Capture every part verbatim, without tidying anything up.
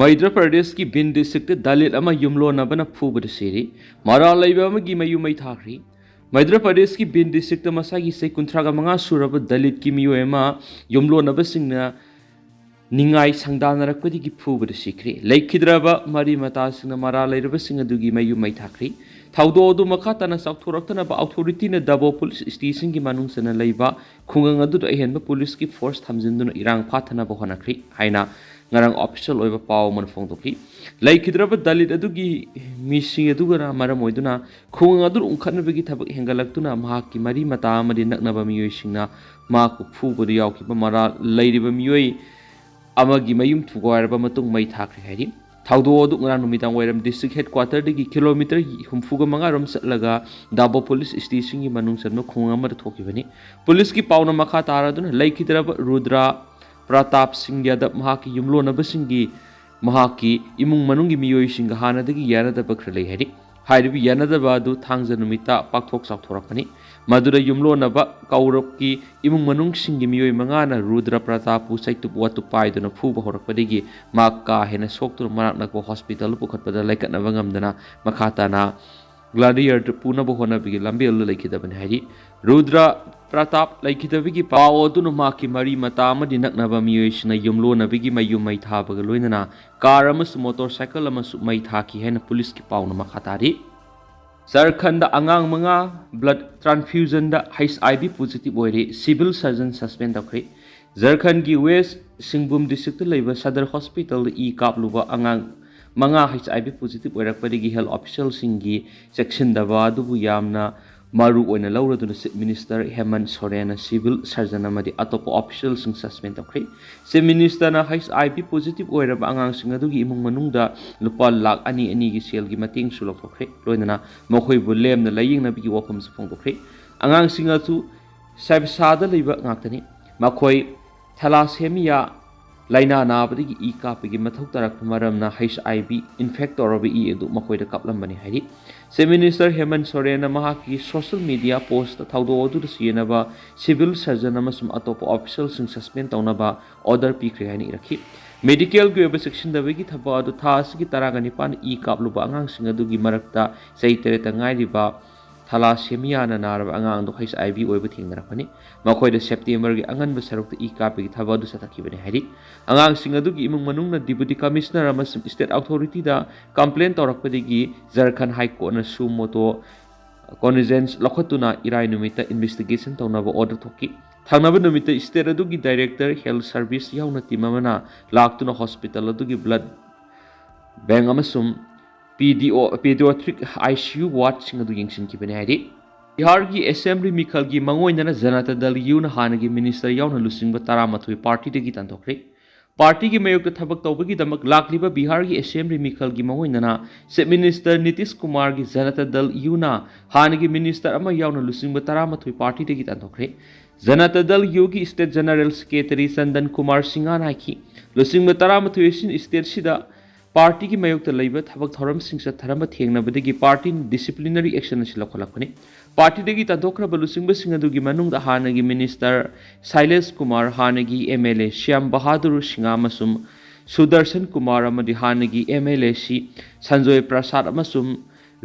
ꯃꯩꯙ꯭ꯌ ꯄ꯭ꯔꯗꯦꯁꯀꯤ ꯕꯤꯟ ꯗꯤꯁꯇ꯭ꯔꯤꯛꯇ ꯗꯂꯤꯠ ꯑꯃ ꯌꯨꯝꯂꯣꯟꯅꯕꯅ ꯐꯨꯕꯗ ꯁꯤꯔꯤ꯫ ꯃꯔꯥꯜ ꯂꯩꯕ ꯑꯃꯒꯤ ꯃꯌꯨꯝ ꯃꯩ ꯊꯥꯈ꯭ꯔꯤ꯫ ꯃꯩꯙ꯭ꯌ ꯄ꯭ꯔꯗꯦꯁꯀꯤ ꯕꯤꯟ ꯗꯤꯁꯇ꯭ꯔꯤꯛꯇ ꯃꯁꯥꯒꯤ ꯆꯍꯤ ꯀꯨꯟꯊ꯭ꯔꯥꯒ ꯃꯉꯥ ꯁꯨꯔꯕ ꯗꯂꯤꯠꯀꯤ ꯃꯤꯑꯣꯏ ꯑꯃ ꯌꯨꯝꯂꯣꯟꯅꯕꯁꯤꯡꯅ ꯅꯤꯡꯉꯥꯏ ꯁꯪꯗꯥꯅꯔꯛꯄꯗꯒꯤ ꯐꯨꯕꯗ ꯁꯤꯈ꯭ꯔꯤ꯫ ꯂꯩꯈꯤꯗ꯭ꯔꯕ ꯃꯔꯤ ꯃꯇꯥꯁꯤꯡꯅ ꯃꯔꯥꯜ ꯂꯩꯔꯕꯁꯤꯡ ꯑꯗꯨꯒꯤ ꯃꯌꯨꯝ ꯃꯩ ꯊꯥꯈ꯭ꯔꯤ꯫ ꯊꯧꯗꯣꯛ ꯑꯗꯨ ꯃꯈꯥ ꯇꯥꯅ ꯆꯥꯎꯊꯣꯔꯛꯇꯅꯕ ꯑꯣꯊꯣꯔꯤꯇꯤꯅ ꯗꯥꯕꯣ ꯄꯨꯂꯤꯁ ꯁ꯭ꯇꯦꯁꯟꯒꯤ ꯃꯅꯨꯡ ꯆꯟꯅ ꯂꯩꯕ ꯈꯨꯡꯒꯪ ꯑꯗꯨꯗ ꯑꯍꯦꯟꯕ ꯄꯨꯂꯤꯁꯀꯤ ꯐꯣꯔꯁ ꯊꯝꯖꯤꯟꯗꯨꯅ ꯏꯔꯥꯡ ꯐꯥꯊꯅꯕ ꯍꯣꯠꯅꯈ꯭ꯔꯤ ꯍꯥꯏꯅ ꯉꯔꯥꯡ ꯑꯣꯐꯤꯁꯤꯌꯦꯜ ꯑꯣꯏꯕ ꯄꯥꯎ ꯑꯃꯅ ꯐꯣꯡꯗꯣꯛꯈꯤ꯫ ꯂꯩꯈꯤꯗ꯭ꯔꯕ ꯗꯂꯤꯠ ꯑꯗꯨꯒꯤ ꯃꯤꯁꯤꯡ ꯑꯗꯨꯒꯅ ꯃꯔꯝ ꯑꯣꯏꯗꯨꯅ ꯈꯨꯡꯒꯪ ꯑꯗꯨ ꯎꯪꯈꯠꯅꯕꯒꯤ ꯊꯕꯛ ꯍꯦꯟꯒꯠꯂꯛꯇꯨꯅ ꯃꯍꯥꯛꯀꯤ ꯃꯔꯤ ꯃꯇꯥ ꯑꯃꯗꯤ ꯅꯛꯅꯕ ꯃꯤꯑꯣꯏꯁꯤꯡꯅ ꯃꯍꯥꯛꯄꯨ ꯐꯨꯕꯗ ꯌꯥꯎꯈꯤꯕ ꯃꯔꯥꯜ ꯂꯩꯔꯤꯕ ꯃꯤꯑꯣꯏ ꯑꯃꯒꯤ ꯃꯌꯨꯝ ꯊꯨꯒꯥꯏꯔꯕ ꯃꯇꯨꯡ ꯃꯩ ꯊꯥꯈ꯭ꯔꯦ ꯍꯥꯏꯔꯤ꯫ ꯊꯧꯗꯣꯛ ꯑꯗꯨ ꯉꯔꯥꯡ ꯅꯨꯃꯤꯗꯥꯡ ꯋꯥꯏꯔꯝ ꯗꯤꯁꯇ꯭ꯔꯤꯛ ꯍꯦꯗꯀ꯭ꯋꯥꯇꯔꯗꯒꯤ ꯀꯤꯂꯣꯃꯤꯇꯔ ꯍꯨꯝꯐꯨꯒ ꯃꯉꯥ ꯔꯣꯝ ꯆꯠꯂꯒ ꯗꯥꯕꯣ ꯄꯨꯂꯤꯁ ꯁ꯭ꯇꯦꯁꯟꯒꯤ ꯃꯅꯨꯡ ꯆꯟꯕ ꯈꯨꯡꯒꯪ ꯑꯃꯗ ꯊꯣꯛꯈꯤꯕꯅꯤ꯫ ꯄꯨꯂꯤꯁꯀꯤ ꯄꯥꯎꯅ ꯃꯈꯥ ꯇꯥꯔꯗꯨꯅ ꯂꯩꯈꯤꯗ꯭ꯔꯕ ꯔꯨꯗ꯭ꯔ ꯄ꯭ꯔꯇꯥꯞ ꯁꯤꯡ ꯌꯥꯗꯕ ꯃꯍꯥꯛꯀꯤ ꯌꯨꯝꯂꯣꯟꯅꯕꯁꯤꯡꯒꯤ ꯃꯍꯥꯛꯀꯤ ꯏꯃꯨꯡ ꯃꯅꯨꯡꯒꯤ ꯃꯤꯑꯣꯏꯁꯤꯡꯒ ꯍꯥꯟꯅꯗꯒꯤ ꯌꯥꯅꯗꯕ ꯈꯔ ꯂꯩ ꯍꯥꯏꯔꯤ꯫ ꯍꯥꯏꯔꯤꯕ ꯌꯥꯅꯗꯕ ꯑꯗꯨ ꯊꯥꯡꯖ ꯅꯨꯃꯤꯠꯇ ꯄꯥꯛꯊꯣꯛ ꯆꯥꯎꯊꯣꯔꯛꯄꯅꯤ꯫ ꯃꯗꯨꯗ ꯌꯨꯝꯂꯣꯟꯅꯕ ꯀꯧꯔꯛꯀꯤ ꯏꯃꯨꯡ ꯃꯅꯨꯡꯁꯤꯡꯒꯤ ꯃꯤꯑꯣꯏ ꯃꯉꯥꯅ ꯔꯨꯗ꯭ꯔ ꯄ꯭ꯔꯇꯥꯞꯄꯨ ꯆꯩꯇꯨꯞ ꯋꯥꯇꯨꯞ ꯄꯥꯏꯗꯨꯅ ꯐꯨꯕ ꯍꯧꯔꯛꯄꯗꯒꯤ ꯃꯍꯥꯛ ꯀꯥ ꯍꯦꯟꯅ ꯁꯣꯛꯇꯨꯅ ꯃꯅꯥꯛ ꯅꯛꯄ ꯍꯣꯁꯄꯤꯇꯥꯜꯗ ꯄꯨꯈꯠꯄꯗ ꯂꯩꯈꯠꯅꯕ ꯉꯝꯗꯅ ꯃꯈꯥ ꯇꯥꯅ ꯒ꯭ꯂꯥꯗꯤꯌꯔꯗ ꯄꯨꯅꯕ ꯍꯣꯠꯅꯕꯒꯤ ꯂꯝꯕꯦꯜꯗ ꯂꯩꯈꯤꯗꯕꯅꯤ ꯍꯥꯏꯔꯤ꯫ ꯔꯨꯗ꯭ꯔ ꯄ꯭ꯔꯇꯥꯞ ꯂꯩꯈꯤꯗꯕꯒꯤ ꯄꯥꯎ ꯑꯗꯨꯅ ꯃꯍꯥꯛꯀꯤ ꯃꯔꯤ ꯃꯇꯥ ꯑꯃꯗꯤ ꯅꯛꯅꯕ ꯃꯤꯑꯣꯏꯁꯤꯡꯅ ꯌꯨꯝꯂꯣꯟꯅꯕꯒꯤ ꯃꯌꯨꯝ ꯃꯩ ꯊꯥꯕꯒ ꯂꯣꯏꯅꯅ ꯀꯥꯔ ꯑꯃꯁꯨꯡ ꯃꯣꯇꯣꯔ ꯁꯥꯏꯀꯜ ꯑꯃꯁꯨ ꯃꯩ ꯊꯥꯈꯤ ꯍꯥꯏꯅ ꯄꯨꯂꯤꯁꯀꯤ ꯄꯥꯎꯅ ꯃꯈꯥ ꯇꯥꯔꯤ꯫ ꯖꯔꯈꯟꯗ ꯑꯉꯥꯡ ꯃꯉꯥ ꯕ꯭ꯂꯗ ꯇ꯭ꯔꯥꯟꯐ꯭ꯌꯨꯖꯟꯗ ꯍꯩꯆ ꯑꯥꯏ ꯚꯤ ꯄꯣꯖꯤꯇꯤꯚ ꯑꯣꯏꯔꯦ꯫ ꯁꯤꯚꯤꯜ ꯁꯔꯖꯟ ꯁꯁꯄꯦꯟ ꯇꯧꯈ꯭ꯔꯦ꯫ ꯖꯔꯈꯟꯒꯤ ꯋꯦꯁ ꯁꯤꯡꯚꯨꯝ ꯗꯤꯁꯇ꯭ꯔꯤꯛꯇ ꯂꯩꯕ ꯁꯗꯔ ꯍꯣꯁꯄꯤꯇꯥꯜꯗ ꯏ ꯀꯥꯞꯂꯨꯕ ꯑꯉꯥꯡ ꯃꯉꯥ ꯍꯩꯆ ꯑꯥꯏ ꯚꯤ ꯄꯣꯖꯤꯇꯤꯚ ꯑꯣꯏꯔꯛꯄꯗꯒꯤ ꯍꯦꯜꯊ ꯑꯣꯐꯤꯁꯤꯌꯦꯜꯁꯤꯡꯒꯤ ꯆꯦꯛꯁꯤꯟꯗꯕ ꯑꯗꯨꯕꯨ ꯌꯥꯝꯅ ꯃꯔꯨ ꯑꯣꯏꯅ ꯂꯧꯔꯗꯨꯅ ꯆꯤꯐ ꯃꯤꯅꯤꯁꯇꯔ ꯍꯦꯃꯟ ꯁꯣꯔꯦꯟꯅ ꯁꯤꯚꯤꯜ ꯁꯔꯖꯟ ꯑꯃꯗꯤ ꯑꯇꯣꯞꯄ ꯑꯣꯐꯤꯁꯤꯌꯦꯜꯁꯤꯡ ꯁꯁꯄꯦꯟ ꯇꯧꯈ꯭ꯔꯦ꯫ ꯆꯤꯐ ꯃꯤꯅꯤꯁꯇꯔꯅ ꯍꯩꯆ ꯑꯥꯏ ꯚꯤ ꯄꯣꯖꯤꯇꯤꯚ ꯑꯣꯏꯔꯕ ꯑꯉꯥꯡꯁꯤꯡ ꯑꯗꯨꯒꯤ ꯏꯃꯨꯡ ꯃꯅꯨꯡꯗ ꯂꯨꯄꯥ ꯂꯥꯈ ꯑꯅꯤ ꯑꯅꯤꯒꯤ ꯁꯦꯜꯒꯤ ꯃꯇꯦꯡꯁꯨ ꯂꯧꯊꯣꯛꯈ꯭ꯔꯦ꯫ ꯂꯣꯏꯅꯅ ꯃꯈꯣꯏꯕꯨ ꯂꯦꯝꯅ ꯂꯥꯌꯦꯡꯅꯕꯒꯤ ꯋꯥꯐꯝꯁꯨ ꯐꯣꯡꯗꯣꯛꯈ꯭ꯔꯦ꯫ ꯑꯉꯥꯡꯁꯤꯡ ꯑꯗꯨ ꯁꯥꯏꯕꯁꯥꯗ ꯂꯩꯕ ꯉꯥꯛꯇꯅꯤ꯫ ꯃꯈꯣꯏ ꯊꯦꯂꯥꯁꯦꯃꯤꯌꯥ, ꯂꯥꯏꯅꯥ ꯅꯥꯕꯗꯒꯤ ꯏ ꯀꯥꯞꯄꯒꯤ ꯃꯊꯧ ꯇꯥꯔꯛꯄ ꯃꯔꯝꯅ ꯍꯩꯆ ꯑꯥꯏ ꯚꯤ ꯏꯟꯐꯦꯛ ꯇꯧꯔꯕ ꯏ ꯑꯗꯨ ꯃꯈꯣꯏꯗ ꯀꯥꯞꯂꯝꯕꯅꯤ ꯍꯥꯏꯔꯤ꯫ ꯆꯤꯐ ꯃꯤꯅꯤꯁꯇꯔ ꯍꯦꯃꯟ ꯁꯣꯔꯦꯟꯅ ꯃꯍꯥꯛꯀꯤ ꯁꯣꯁꯤꯌꯦꯜ ꯃꯤꯗꯤꯌꯥ ꯄꯣꯁꯇ ꯊꯧꯗꯣꯛ ꯑꯗꯨꯗ ꯁꯤꯖꯤꯟꯅꯕ ꯁꯤꯚꯤꯜ ꯁꯔꯖꯟ ꯑꯃꯁꯨꯡ ꯑꯇꯣꯞꯄ ꯑꯣꯐꯤꯁꯤꯌꯦꯜꯁꯤꯡ ꯁꯁꯄꯦꯟ ꯇꯧꯅꯕ ꯑꯣꯔꯗꯔ ꯄꯤꯈ꯭ꯔꯦ ꯍꯥꯏꯅ ꯏꯔꯛꯈꯤ꯫ ꯃꯦꯗꯤꯀꯦꯜꯒꯤ ꯑꯣꯏꯕ ꯆꯦꯛꯁꯤꯟꯗꯕꯒꯤ ꯊꯕꯛ ꯑꯗꯨ ꯊꯥ ꯑꯁꯤꯒꯤ ꯇꯔꯥꯒ ꯅꯤꯄꯥꯟ ꯏ ꯀꯥꯞꯂꯨꯕ ꯑꯉꯥꯡꯁꯤꯡ ꯑꯗꯨꯒꯤ ꯃꯔꯛꯇ ꯆꯍꯤ ꯇꯔꯦꯠꯇ ꯉꯥꯏꯔꯤꯕ ꯊꯥꯂꯥꯁꯦꯃꯤꯌꯥꯅ ꯅꯥꯔꯕ ꯑꯉꯥꯡ ꯑꯗꯨ ꯍꯩꯆ ꯑꯥꯏ ꯚꯤ ꯑꯣꯏꯕ ꯊꯦꯡꯅꯔꯛꯄꯅꯤ꯫ ꯃꯈꯣꯏꯗ ꯁꯦꯞꯇꯦꯝꯕꯔꯒꯤ ꯑꯉꯟꯕ ꯁꯔꯨꯛꯇ ꯏ ꯀꯥꯞꯄꯒꯤ ꯊꯕꯛ ꯑꯗꯨ ꯆꯠꯊꯈꯤꯕꯅꯤ ꯍꯥꯏꯔꯤ꯫ ꯑꯉꯥꯡꯁꯤꯡ ꯑꯗꯨꯒꯤ ꯏꯃꯨꯡ ꯃꯅꯨꯡꯅ ꯗꯤꯄꯨꯇꯤ ꯀꯃꯤꯁꯅꯔ ꯑꯃꯁꯨꯡ ꯁ꯭ꯇꯦꯠ ꯑꯣꯊꯣꯔꯤꯇꯤꯗ ꯀꯝꯄ꯭ꯂꯦꯟ ꯇꯧꯔꯛꯄꯗꯒꯤ ꯖꯔꯈꯟ ꯍꯥꯏ ꯀꯣꯔꯠꯅ ꯁꯨ ꯃꯣꯇꯣ ꯀꯣꯅꯤꯖꯦꯟꯁ ꯂꯧꯈꯠꯇꯨꯅ ꯏꯔꯥꯏ ꯅꯨꯃꯤꯠꯇ ꯏꯟꯚꯦꯁꯇꯤꯒꯦꯁꯟ ꯇꯧꯅꯕ ꯑꯣꯔꯗꯔ ꯊꯣꯛꯈꯤ꯫ ꯊꯪꯅꯕ ꯅꯨꯃꯤꯠꯇ ꯁ꯭ꯇꯦꯠ ꯑꯗꯨꯒꯤ ꯗꯥꯏꯔꯦꯛꯇꯔ ꯍꯦꯜꯊ ꯁꯔꯚꯤꯁ ꯌꯥꯎꯅ ꯇꯤꯝ ꯑꯃꯅ ꯂꯥꯛꯇꯨꯅ ꯍꯣꯁꯄꯤꯇꯥꯜ ꯑꯗꯨꯒꯤ ꯕ꯭ꯂꯗ ꯕꯦꯡ ꯑꯃꯁꯨꯡ ꯄꯤꯗꯤꯑꯣ ꯄꯤꯗꯤꯌꯥꯇ꯭ꯔꯤꯛ ꯑꯥꯏ ꯁꯤ ꯌꯨ ꯋꯥꯔꯗꯁꯤꯡ ꯑꯗꯨ ꯌꯦꯡꯁꯤꯟꯈꯤꯕꯅꯤ ꯍꯥꯏꯔꯤ꯫ ꯕꯤꯍꯥꯔꯒꯤ ꯑꯦꯁꯦꯝꯕ꯭ꯂꯤ ꯃꯤꯈꯜꯒꯤ ꯃꯉꯣꯏꯗꯅ ꯖꯅꯇꯥ ꯗꯜ ꯌꯨꯅ ꯍꯥꯟꯅꯒꯤ ꯃꯤꯅꯤꯁꯇꯔ ꯌꯥꯎꯅ ꯂꯨꯆꯤꯡꯕ ꯇꯔꯥꯃꯥꯊꯣꯏ ꯄꯥꯔꯇꯤꯗꯒꯤ ꯇꯥꯟꯊꯣꯛꯈ꯭ꯔꯦ꯫ ꯄꯥꯔꯇꯤꯒꯤ ꯃꯥꯌꯣꯛꯇ ꯊꯕꯛ ꯇꯧꯕꯒꯤꯗꯃꯛ ꯂꯥꯛꯂꯤꯕ ꯕꯤꯍꯥꯔꯒꯤ ꯑꯦꯁꯦꯝꯕ꯭ꯂꯤ ꯃꯤꯈꯜꯒꯤ ꯃꯉꯣꯏꯗꯅ ꯆꯤꯐ ꯃꯤꯅꯤꯁꯇꯔ ꯅꯤꯇꯤꯁ ꯀꯨꯃꯥꯔꯒꯤ ꯖꯅꯇꯥ ꯗꯜ ꯌꯨꯅ ꯍꯥꯟꯅꯒꯤ ꯃꯤꯅꯤꯁꯇꯔ ꯑꯃ ꯌꯥꯎꯅ ꯂꯨꯆꯤꯡꯕ ꯇꯔꯥꯃꯥꯊꯣꯏ ꯄꯥꯔꯇꯤꯗꯒꯤ ꯇꯥꯟꯊꯣꯛꯈ꯭ꯔꯦ꯫ ꯖꯅꯇꯥ ꯗꯜ ꯌꯨꯒꯤ ꯁ꯭ꯇꯦꯠ ꯖꯦꯅꯔꯦꯜ ꯁꯦꯀ꯭ꯔꯦꯇꯔꯤ ꯆꯟꯗꯟ ꯀꯨꯃꯥꯔ ꯁꯤꯡꯍꯅ ꯍꯥꯏꯈꯤ, ꯂꯨꯆꯤꯡꯕ ꯇꯔꯥꯃꯥꯊꯣꯏ ꯑꯁꯤꯅ ꯁ꯭ꯇꯦꯠꯁꯤꯗ ꯄꯥꯔꯇꯤꯒꯤ ꯃꯥꯌꯣꯛꯇ ꯂꯩꯕ ꯊꯕꯛ ꯊꯧꯔꯝꯁꯤꯡ ꯆꯠꯊꯔꯝꯕ ꯊꯦꯡꯅꯕꯗꯒꯤ ꯄꯥꯔꯇꯤꯅ ꯗꯤꯁꯤꯄ꯭ꯂꯤꯅꯔꯤ ꯑꯦꯛꯁꯟ ꯑꯁꯤ ꯂꯧꯈꯠꯂꯛꯄꯅꯤ꯫ ꯄꯥꯔꯇꯤꯗꯒꯤ ꯇꯥꯟꯊꯣꯛꯈ꯭ꯔꯕ ꯂꯨꯆꯤꯡꯕꯁꯤꯡ ꯑꯗꯨꯒꯤ ꯃꯅꯨꯡꯗ ꯍꯥꯟꯅꯒꯤ ꯃꯤꯅꯤꯁꯇꯔ ꯁꯥꯏꯂꯦꯁ ꯀꯨꯃꯥꯔ, ꯍꯥꯟꯅꯒꯤ M L A Shyam Bahadur Singh ꯑꯃꯁꯨꯡ ꯁꯨꯗꯔꯁꯟ ꯀꯨꯃꯥꯔ ꯑꯃꯗꯤ ꯍꯥꯟꯅꯒꯤ ꯑꯦꯝ ꯑꯦꯜ ꯑꯦ ꯁꯤ ꯁꯟꯖꯣꯏ ꯄ꯭ꯔꯁꯥꯗ ꯑꯃꯁꯨꯡ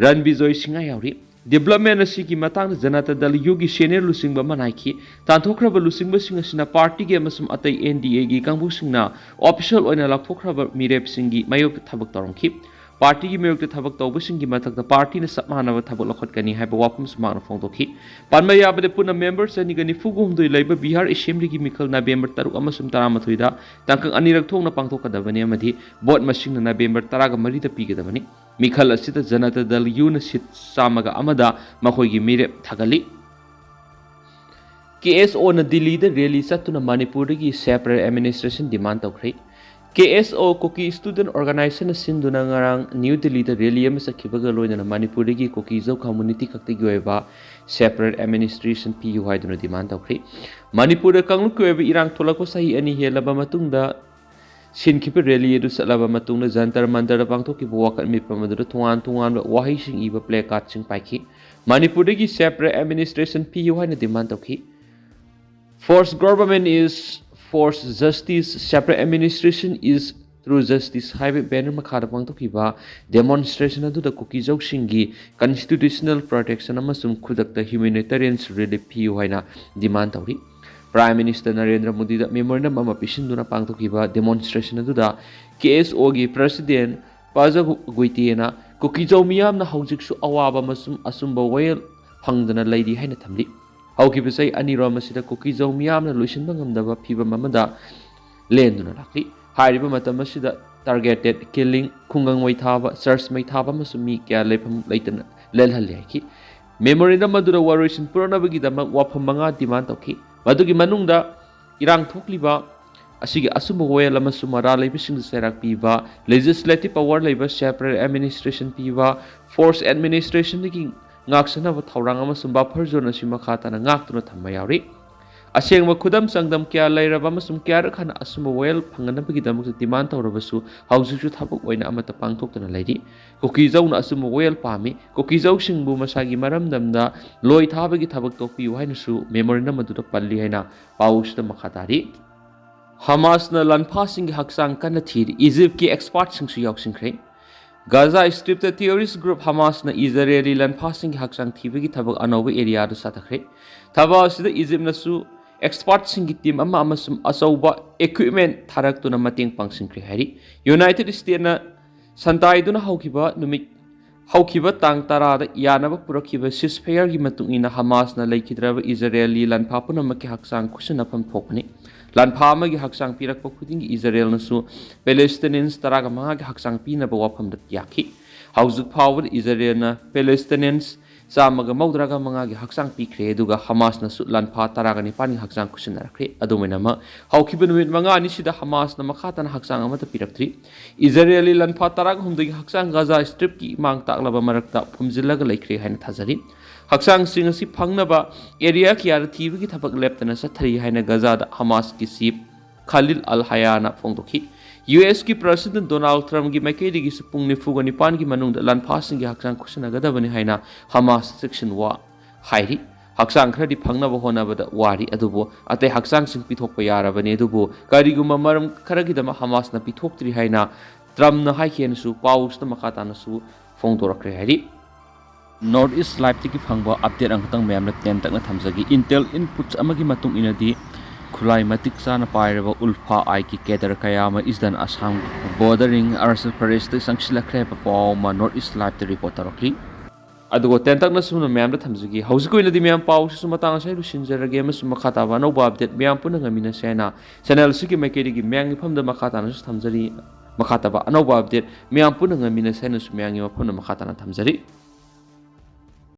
ꯔꯟꯕꯤꯖꯣꯏ ꯁꯤꯡꯍ ꯌꯥꯎꯔꯤ꯫ ꯗꯤꯕ꯭ꯂꯞꯃꯦꯟ ꯑꯁꯤꯒꯤ ꯃꯇꯥꯡꯗ ꯖꯅꯇꯥ ꯗꯜ ꯌꯨꯒꯤ ꯁꯦꯅꯤꯌꯔ ꯂꯨꯆꯤꯡꯕ ꯑꯃꯅ ꯍꯥꯏꯈꯤ, ꯇꯥꯟꯊꯣꯛꯈ꯭ꯔꯕ ꯂꯨꯆꯤꯡꯕꯁꯤꯡ ꯑꯁꯤꯅ ꯄꯥꯔꯇꯤꯒꯤ ꯑꯃꯁꯨꯡ ꯑꯇꯩ ꯑꯦꯟ ꯗꯤ ꯑꯦꯒꯤ ꯀꯥꯡꯕꯨꯁꯤꯡꯅ ꯑꯣꯐꯤꯁꯤꯌꯦꯜ ꯑꯣꯏꯅ ꯂꯥꯎꯊꯣꯛꯈ꯭ꯔꯕ ꯃꯤꯔꯦꯞꯁꯤꯡꯒꯤ ꯃꯥꯌꯣꯛꯇ ꯊꯕꯛ ꯇꯧꯔꯝꯈꯤ꯫ ꯄꯥꯔꯇꯤꯒꯤ ꯃꯥꯌꯣꯛꯇ ꯊꯕꯛ ꯇꯧꯕꯁꯤꯡꯒꯤ ꯃꯊꯛꯇ ꯄꯥꯔꯇꯤꯅ ꯆꯞ ꯃꯥꯟꯅꯕ ꯊꯕꯛ ꯂꯧꯈꯠꯀꯅꯤ ꯍꯥꯏꯕ ꯋꯥꯐꯝꯁꯨ ꯃꯍꯥꯛꯅ ꯐꯣꯡꯗꯣꯛꯈꯤ꯫ ꯄꯟꯕ ꯌꯥꯕꯗ, ꯄꯨꯟꯅ ꯃꯦꯝꯕꯔ ꯆꯅꯤꯒ ꯅꯤꯐꯨꯒ ꯍꯨꯝꯗꯣꯏ ꯂꯩꯕ ꯕꯤꯍꯥꯔ ꯑꯦꯁꯦꯝꯕ꯭ꯂꯤꯒꯤ ꯃꯤꯈꯜ ꯅꯕꯦꯝꯕꯔ ꯇꯔꯨꯛ ꯑꯃꯁꯨꯡ ꯇꯔꯥꯃꯥꯊꯣꯏꯗ ꯇꯥꯡꯀꯛ ꯑꯅꯤꯔꯛ ꯊꯣꯛꯅ ꯄꯥꯡꯊꯣꯛꯀꯗꯕꯅꯤ ꯑꯃꯗꯤ ꯚꯣꯠ ꯃꯁꯤꯡꯅ ꯅꯕꯦꯝꯕꯔ ꯇꯔꯥꯒ ꯃꯔꯤꯗ ꯄꯤꯒꯗꯕꯅꯤ꯫ ꯃꯤꯈꯜ ꯑꯁꯤꯗ ꯖꯅꯇꯥ ꯗꯜ ꯌꯨꯅ ꯁꯤꯠ ꯆꯥꯝꯃꯒ ꯑꯃꯗ ꯃꯈꯣꯏꯒꯤ ꯃꯤꯔꯦꯞ ꯊꯥꯒꯠꯂꯤ꯫ ꯀꯦ ꯑꯦꯁ ꯑꯣꯅ ꯗꯤꯜꯂꯤꯗ ꯔꯦꯂꯤ ꯆꯠꯇꯨꯅ ꯃꯅꯤꯄꯨꯔꯗꯒꯤ ꯁꯦꯄꯔꯦꯠ ꯑꯦꯗꯃꯤꯅꯤꯁꯇ꯭ꯔꯦꯁꯟ ꯗꯤꯃꯥꯟ ꯇꯧꯈ꯭ꯔꯦ꯫ ꯀꯦ ꯑꯦꯁ ꯑꯣ ꯀꯨꯀꯤ ꯁ꯭ꯇꯨꯗꯦꯟꯠ ꯑꯣꯔꯒꯅꯥꯏꯖꯦꯁꯟꯅ ꯁꯤꯟꯗꯨꯅ ꯉꯔꯥꯡ ꯅ꯭ꯌꯨ ꯗꯤꯜꯂꯤꯗ ꯔꯦꯂꯤ ꯑꯃ ꯆꯠꯈꯤꯕꯒ ꯂꯣꯏꯅꯅ ꯃꯅꯤꯄꯨꯔꯗꯒꯤ ꯀꯨꯀꯤꯖꯧ ꯀꯝꯃꯨꯅꯤꯇꯤ ꯈꯛꯇꯒꯤ ꯑꯣꯏꯕ ꯁꯦꯄꯔꯦꯠ ꯑꯦꯗꯃꯤꯅꯤꯁꯇ꯭ꯔꯦꯁꯟ ꯄꯤꯌꯨ ꯍꯥꯏꯗꯨꯅ ꯗꯤꯃꯥꯟ ꯇꯧꯈ꯭ꯔꯦ꯫ ꯃꯅꯤꯄꯨꯔꯗ ꯀꯥꯡꯂꯨꯞꯀꯤ ꯑꯣꯏꯕ ꯏꯔꯥꯡ ꯊꯣꯛꯂꯛꯄ ꯆꯍꯤ ꯑꯅꯤ ꯍꯦꯜꯂꯕ ꯃꯇꯨꯡꯗ ꯁꯤꯟꯈꯤꯕ ꯔꯦꯂꯤ ꯑꯗꯨ ꯆꯠꯂꯕ ꯃꯇꯨꯡꯗ ꯖꯟꯇꯔ ꯃꯟꯇꯔꯗ ꯄꯥꯡꯊꯣꯛꯈꯤꯕ ꯋꯥꯀꯠ ꯃꯤꯐꯝ ꯑꯗꯨꯗ ꯇꯣꯉꯥꯟ ꯇꯣꯉꯥꯟꯕ ꯋꯥꯍꯩꯁꯤꯡ ꯏꯕ ꯄ꯭ꯂꯦ ꯀꯥꯔꯗꯁꯤꯡ ꯄꯥꯏꯈꯤ꯫ ꯃꯅꯤꯄꯨꯔꯗꯒꯤ ꯁꯦꯄꯔꯦꯠ ꯑꯦꯗꯃꯤꯅꯤꯁꯇ꯭ꯔꯦꯁꯟ ꯄꯤꯌꯨ ꯍꯥꯏꯅ ꯗꯤꯃꯥꯟ ꯇꯧꯈꯤ꯫ Force government is force justice, separate administration is true justice ꯍꯥꯏꯕ ꯕꯦꯅꯔ ꯃꯈꯥꯗ ꯄꯥꯡꯊꯣꯛꯈꯤꯕ ꯗꯦꯃꯣꯟꯁꯇ꯭ꯔꯦꯁꯟ ꯑꯗꯨꯗ ꯀꯨꯀꯤꯖꯧꯁꯤꯡꯒꯤ ꯀꯟꯁꯇꯤꯇ꯭ꯌꯨꯁꯅꯦꯜ ꯄ꯭ꯔꯣꯇꯦꯛꯁꯟ ꯑꯃꯁꯨꯡ ꯈꯨꯗꯛꯇ ꯍ꯭ꯌꯨꯃꯦꯅꯤꯇꯦꯔꯤꯌꯟ ꯔꯤꯂꯤꯐ ꯄꯤꯌꯨ ꯍꯥꯏꯅ ꯗꯤꯃꯥꯟ ꯇꯧꯔꯤ꯫ ꯄ꯭ꯔꯥꯏꯝ ꯃꯤꯅꯤꯁꯇꯔ ꯅꯔꯦꯟꯗ꯭ꯔ ꯃꯣꯗꯤꯗ ꯃꯦꯃꯣꯔꯦꯟꯗꯝ ꯑꯃ ꯄꯤꯁꯤꯟꯗꯨꯅ ꯄꯥꯡꯊꯣꯛꯈꯤꯕ ꯗꯦꯃꯣꯟꯁꯇ꯭ꯔꯦꯁꯟ ꯑꯗꯨꯗ ꯀꯦ ꯑꯦꯁ ꯑꯣꯒꯤ ꯄ꯭ꯔꯁꯤꯗꯦꯟ ꯄꯥꯖ ꯒꯨꯏꯇꯦꯅ ꯀꯨꯀꯤꯖꯧ ꯃꯤꯌꯥꯝꯅ ꯍꯧꯖꯤꯛꯁꯨ ꯑꯋꯥꯕ ꯑꯃꯁꯨꯡ ꯑꯆꯨꯝꯕ ꯋꯥꯌꯦꯜ ꯐꯪꯗꯅ ꯂꯩꯔꯤ ꯍꯥꯏꯅ ꯊꯝꯂꯤ꯫ ꯍꯧꯈꯤꯕ ꯆꯍꯤ ꯑꯅꯤꯔꯣꯝ ꯑꯁꯤꯗ ꯀꯨꯀꯤꯖꯧ ꯃꯤꯌꯥꯝꯅ ꯂꯣꯏꯁꯤꯟꯕ ꯉꯝꯗꯕ ꯐꯤꯚꯝ ꯑꯃꯗ ꯂꯦꯟꯗꯨꯅ ꯂꯥꯛꯂꯤ꯫ ꯍꯥꯏꯔꯤꯕ ꯃꯇꯝ ꯑꯁꯤꯗ ꯇꯥꯔꯒꯦꯇꯦꯠ ꯀꯤꯂꯤꯡ, ꯈꯨꯡꯒꯪ ꯃꯩ ꯊꯥꯕ, ꯆꯔꯆ ꯃꯩ ꯊꯥꯕ ꯑꯃꯁꯨꯡ ꯃꯤ ꯀꯌꯥ ꯂꯩꯐꯝ ꯂꯩꯇꯅ ꯂꯦꯜꯍꯜꯂꯤ ꯍꯥꯏꯈꯤ꯫ ꯃꯦꯃꯣꯔꯦꯟꯗꯝ ꯑꯗꯨꯗ ꯋꯥꯔꯣꯏꯁꯤꯟ ꯄꯨꯔꯛꯅꯕꯒꯤꯗꯃꯛ ꯋꯥꯐꯝ ꯃꯉꯥ ꯗꯤꯃꯥꯟ ꯇꯧꯈꯤ꯫ ꯃꯗꯨꯒꯤ ꯃꯅꯨꯡꯗ ꯏꯔꯥꯡ ꯊꯣꯛꯂꯤꯕ ꯑꯁꯤꯒꯤ ꯑꯆꯨꯝꯕ ꯋꯥꯌꯦꯜ ꯑꯃꯁꯨꯡ ꯃꯔꯥꯜ ꯂꯩꯕꯁꯤꯡꯗ ꯆꯩꯔꯥꯛ ꯄꯤꯕ, ꯂꯦꯖꯤꯁꯂꯦꯇꯤꯚ ꯄꯥꯋꯔ ꯂꯩꯕ ꯁꯦꯄꯔꯦꯠ ꯑꯦꯗꯃꯤꯅꯤꯁꯇ꯭ꯔꯦꯁꯟ ꯄꯤꯕ, ꯐꯣꯔꯁ ꯑꯦꯗꯃꯤꯅꯤꯁꯇ꯭ꯔꯦꯁꯟꯗꯒꯤ ꯉꯥꯛꯁꯦꯟꯅꯕ ꯊꯧꯔꯥꯡ ꯑꯃꯁꯨꯡ ꯕꯐꯔ ꯖꯣꯟ ꯑꯁꯤ ꯃꯈꯥ ꯇꯥꯅ ꯉꯥꯛꯇꯨꯅ ꯊꯝꯕ ꯌꯥꯎꯔꯤ꯫ ꯑꯁꯦꯡꯕ ꯈꯨꯗꯝ ꯆꯥꯡꯗꯝ ꯀꯌꯥ ꯂꯩꯔꯕ ꯑꯃꯁꯨꯡ ꯀꯌꯥꯔꯛ ꯍꯟꯅ ꯑꯆꯨꯝꯕ ꯋꯥꯌꯦꯜ ꯐꯪꯅꯅꯕꯒꯤꯗꯃꯛꯇ ꯗꯤꯃꯥꯟ ꯇꯧꯔꯕꯁꯨ ꯍꯧꯖꯤꯛꯁꯨ ꯊꯕꯛ ꯑꯣꯏꯅ ꯑꯃꯠꯇ ꯄꯥꯡꯊꯣꯛꯇꯅ ꯂꯩꯔꯤ꯫ ꯀꯨꯀꯤꯖꯧꯅ ꯑꯆꯨꯝꯕ ꯋꯥꯌꯦꯜ ꯄꯥꯝꯃꯤ꯫ ꯀꯨꯀꯤꯖꯧꯁꯤꯡꯕꯨ ꯃꯁꯥꯒꯤ ꯃꯔꯝꯗꯝꯗ ꯂꯣꯏ ꯊꯥꯕꯒꯤ ꯊꯕꯛ ꯇꯣꯛꯄꯤꯌꯨ ꯍꯥꯏꯅꯁꯨ ꯃꯦꯃꯣꯔꯦꯟꯗꯝ ꯑꯗꯨꯗ ꯄꯜꯂꯤ ꯍꯥꯏꯅ ꯄꯥꯎꯁꯤꯗ ꯃꯈꯥ ꯇꯥꯔꯤ꯫ ꯍꯃꯥꯁꯅ ꯂꯥꯟꯐꯥꯁꯤꯡꯒꯤ ꯍꯛꯆꯥꯡ ꯀꯟꯅ ꯊꯤꯔꯤ꯫ ꯏꯖꯤꯞꯀꯤ ꯑꯦꯛꯁꯄꯥꯔꯠꯁꯤꯡꯁꯨ ꯌꯥꯎꯁꯤꯟꯈ꯭ꯔꯦ꯫ Gaza strip terrorist group ꯍꯃꯥꯁꯅ Israeli ꯂꯥꯟꯐꯥꯁꯤꯡꯒꯤ ꯍꯛꯆꯥꯡ ꯊꯤꯕꯒꯤ ꯊꯕꯛ ꯑꯅꯧꯕ ꯑꯦꯔꯤꯌꯥꯗ ꯆꯠꯊꯈ꯭ꯔꯦ꯫ ꯊꯕꯛ ꯑꯁꯤꯗ ꯏꯖꯤꯞꯅꯁꯨ ꯑꯦꯛꯁꯄꯥꯔꯠꯁꯤꯡꯒꯤ ꯇꯤꯝ ꯑꯃ ꯑꯃꯁꯨꯡ ꯑꯆꯧꯕ ꯏꯀ꯭ꯋꯤꯞꯃꯦꯟꯠ ꯊꯥꯔꯛꯇꯨꯅ ꯃꯇꯦꯡ ꯄꯥꯡꯁꯤꯟꯈ꯭ꯔꯦ ꯍꯥꯏꯔꯤ꯫ ꯌꯨꯅꯥꯏꯇꯦꯗ ꯁ꯭ꯇꯦꯠꯅ ꯁꯟꯇꯥꯏꯗꯨꯅ ꯍꯧꯈꯤꯕ ꯅꯨꯃꯤꯠ ꯍꯧꯈꯤꯕ ꯇꯥꯡ ꯇꯔꯥꯗ ꯌꯥꯅꯕ ꯄꯨꯔꯛꯈꯤꯕ ꯁꯤꯁꯐꯌꯔꯒꯤ ꯃꯇꯨꯡ ꯏꯟꯅ ꯍꯃꯥꯁꯅ ꯂꯩꯈꯤꯗ꯭ꯔꯕ ꯏꯖꯔꯦꯜꯒꯤ ꯂꯥꯟꯐꯥ ꯄꯨꯝꯅꯃꯛꯀꯤ ꯍꯛꯆꯥꯡ ꯈꯨꯠꯁꯤꯟꯅꯐꯝ ꯊꯣꯛꯄꯅꯤ꯫ ꯂꯥꯟꯐꯥ ꯑꯃꯒꯤ ꯍꯛꯆꯥꯡ ꯄꯤꯔꯛꯄ ꯈꯨꯗꯤꯡꯒꯤ ꯏꯖꯔꯦꯜꯅꯁꯨ ꯄꯦꯂꯦꯁꯇꯤꯅꯤꯌꯟꯁ ꯇꯔꯥꯒ ꯃꯉꯥꯒꯤ ꯍꯛꯆꯥꯡ ꯄꯤꯅꯕ ꯋꯥꯐꯝꯗ ꯌꯥꯈꯤ꯫ ꯍꯧꯖꯤꯛ ꯐꯥꯎꯕꯗ ꯏꯖꯔꯦꯜꯅ ꯄꯦꯂꯦꯁꯇꯤꯅꯤꯌꯟꯁ ꯆꯥꯝꯃꯒ ꯃꯧꯗ꯭ꯔꯥꯒ ꯃꯉꯥꯒꯤ ꯍꯛꯆꯥꯡ ꯄꯤꯈ꯭ꯔꯦ, ꯑꯗꯨꯒ ꯍꯃꯥꯁꯅꯁꯨ ꯂꯥꯟꯐꯥ ꯇꯔꯥꯒ ꯅꯤꯄꯥꯟꯒꯤ ꯍꯛꯆꯥꯡ ꯈꯨꯠꯁꯤꯟꯅꯔꯛꯈ꯭ꯔꯦ꯫ ꯑꯗꯨꯝ ꯑꯣꯏꯅꯃꯛ, ꯍꯧꯈꯤꯕ ꯅꯨꯃꯤꯠ ꯃꯉꯥꯅꯤꯁꯤꯗ ꯍꯃꯥꯁꯅ ꯃꯈꯥ ꯇꯥꯅ ꯍꯛꯆꯥꯡ ꯑꯃꯠꯇ ꯄꯤꯔꯛꯇ꯭ꯔꯤ꯫ ꯏꯖꯔꯦꯜꯒꯤ ꯂꯥꯟꯐꯥ ꯇꯔꯥꯒ ꯍꯨꯝꯗꯣꯏꯒꯤ ꯍꯛꯆꯥꯡ ꯒꯥꯖꯥ ꯁ꯭ꯇ꯭ꯔꯤꯞꯀꯤ ꯏꯃꯥꯡ ꯇꯥꯛꯂꯕ ꯃꯔꯛꯇ ꯐꯨꯝꯖꯤꯜꯂꯒ ꯂꯩꯈ꯭ꯔꯦ ꯍꯥꯏꯅ ꯊꯥꯖꯔꯤ꯫ ꯍꯛꯆꯥꯡꯁꯤꯡ ꯑꯁꯤ ꯐꯪꯅꯕ ꯑꯦꯔꯤꯌꯥ ꯀꯌꯥꯗ ꯊꯤꯕꯒꯤ ꯊꯕꯛ ꯂꯦꯞꯇꯅ ꯆꯠꯊꯔꯤ ꯍꯥꯏꯅ ꯒꯥꯖꯥꯗ ꯍꯃꯥꯁꯀꯤ ꯆꯤꯐ ꯈꯥꯂꯤꯜ ꯑꯜ ꯍꯌꯥꯅ ꯐꯣꯡꯗꯣꯛꯈꯤ꯫ ꯌꯨ ꯑꯦꯁꯀꯤ ꯄ꯭ꯔꯁꯤꯗꯦꯟ ꯗꯣꯅꯥꯜꯗ ꯇ꯭ꯔꯝꯞꯀꯤ ꯃꯥꯏꯀꯩꯗꯒꯤꯁꯨ ꯄꯨꯡ ꯅꯤꯐꯨꯒ ꯅꯤꯄꯥꯟꯒꯤ ꯃꯅꯨꯡꯗ ꯂꯥꯟꯐꯥꯁꯤꯡꯒꯤ ꯍꯛꯆꯥꯡ ꯈꯨꯠꯁꯤꯟꯅꯒꯗꯕꯅꯤ ꯍꯥꯏꯅ ꯍꯃꯥꯁꯇ ꯆꯦꯛꯁꯤꯟ ꯋꯥ ꯍꯥꯏꯔꯤ꯫ ꯍꯛꯆꯥꯡ ꯈꯔꯗꯤ ꯐꯪꯅꯕ ꯍꯣꯠꯅꯕꯗ ꯋꯥꯔꯤ, ꯑꯗꯨꯕꯨ ꯑꯇꯩ ꯍꯛꯆꯥꯡꯁꯤꯡ ꯄꯤꯊꯣꯛꯄ ꯌꯥꯔꯕꯅꯤ꯫ ꯑꯗꯨꯕꯨ ꯀꯔꯤꯒꯨꯝꯕ ꯃꯔꯝ ꯈꯔꯒꯤꯗꯃꯛ ꯍꯃꯥꯁꯅ ꯄꯤꯊꯣꯛꯇ꯭ꯔꯤ ꯍꯥꯏꯅ ꯇ꯭ꯔꯝꯞꯅ ꯍꯥꯏꯈꯤ ꯍꯥꯏꯅꯁꯨ ꯄꯥꯎꯁꯤꯗ ꯃꯈꯥ ꯇꯥꯅꯁꯨ ꯐꯣꯡꯗꯣꯔꯛꯈ꯭ꯔꯦ ꯍꯥꯏꯔꯤ꯫ ꯅꯣꯔꯠ ꯏꯁ ꯂꯥꯏꯚꯇꯒꯤ ꯐꯪꯕ ꯑꯞꯗꯦꯠ ꯑꯃꯈꯛꯇꯪ ꯃꯌꯥꯝꯅ ꯇꯦꯟꯇꯛꯅ ꯊꯝꯖꯒꯦ꯫ ꯏꯟꯇꯦꯜ ꯏꯟꯄꯨꯠꯁ ꯑꯃꯒꯤ ꯃꯇꯨꯡ ꯏꯟꯅꯗꯤ, ꯈꯨꯠꯂꯥꯏ ꯃꯇꯤꯛ ꯆꯥꯅ ꯄꯥꯏꯔꯕ ꯎꯜꯐꯥ ꯑꯥꯏꯒꯤ ꯀꯦꯗꯔ ꯀꯌꯥ ꯑꯃ ꯏꯁꯇꯔꯟ ꯑꯁꯥꯝ ꯕꯣꯔꯗꯔꯤꯡ ꯑꯔꯨꯅꯥꯆꯜ ꯄ꯭ꯔꯗꯦꯁꯇ ꯆꯪꯁꯤꯜꯂꯛꯈ꯭ꯔꯦ ꯍꯥꯏꯕ ꯄꯥꯎ ꯑꯃ ꯅꯣꯔꯠ ꯏꯁ ꯂꯥꯏꯚꯇ ꯔꯤꯄꯣꯔꯠ ꯇꯧꯔꯛꯂꯤ꯫ ꯑꯗꯨꯒ ꯇꯦꯟꯇꯛꯅ ꯁꯨꯝꯅ ꯃꯌꯥꯝꯗ ꯊꯝꯖꯒꯦ꯫ ꯍꯧꯖꯤꯛꯀꯤ ꯑꯣꯏꯅꯗꯤ ꯃꯌꯥꯝ ꯄꯥꯎꯁꯤꯁꯨ ꯃꯇꯥꯡ ꯑꯁꯤꯗ ꯂꯣꯏꯁꯤꯟꯖꯔꯒꯦ, ꯑꯃꯁꯨꯡ ꯃꯈꯥ ꯇꯥꯕ ꯑꯅꯧꯕ ꯑꯞꯗꯦꯠ ꯃꯌꯥꯝ ꯄꯨꯟꯅ ꯉꯝꯃꯤꯟꯅꯁꯦ ꯍꯥꯏꯅ ꯆꯦꯅꯦꯜꯁꯤꯒꯤ ꯃꯥꯏꯀꯩꯗꯒꯤ ꯃꯌꯥꯝꯒꯤ ꯃꯐꯝꯗ ꯃꯈꯥ ꯇꯥꯅꯁꯨ ꯊꯝꯖꯔꯤ꯫ ꯃꯈꯥ ꯇꯥꯕ ꯑꯅꯧꯕ ꯑꯞꯗꯦꯠ ꯃꯌꯥꯝ ꯄꯨꯟꯅ ꯉꯝꯃꯤꯟꯅꯁꯦ ꯍꯥꯏꯅꯁꯨ ꯃꯌꯥꯝꯒꯤ ꯃꯐꯝꯗ ꯃꯈꯥ ꯇꯥꯅ ꯊꯝꯖꯔꯤ꯫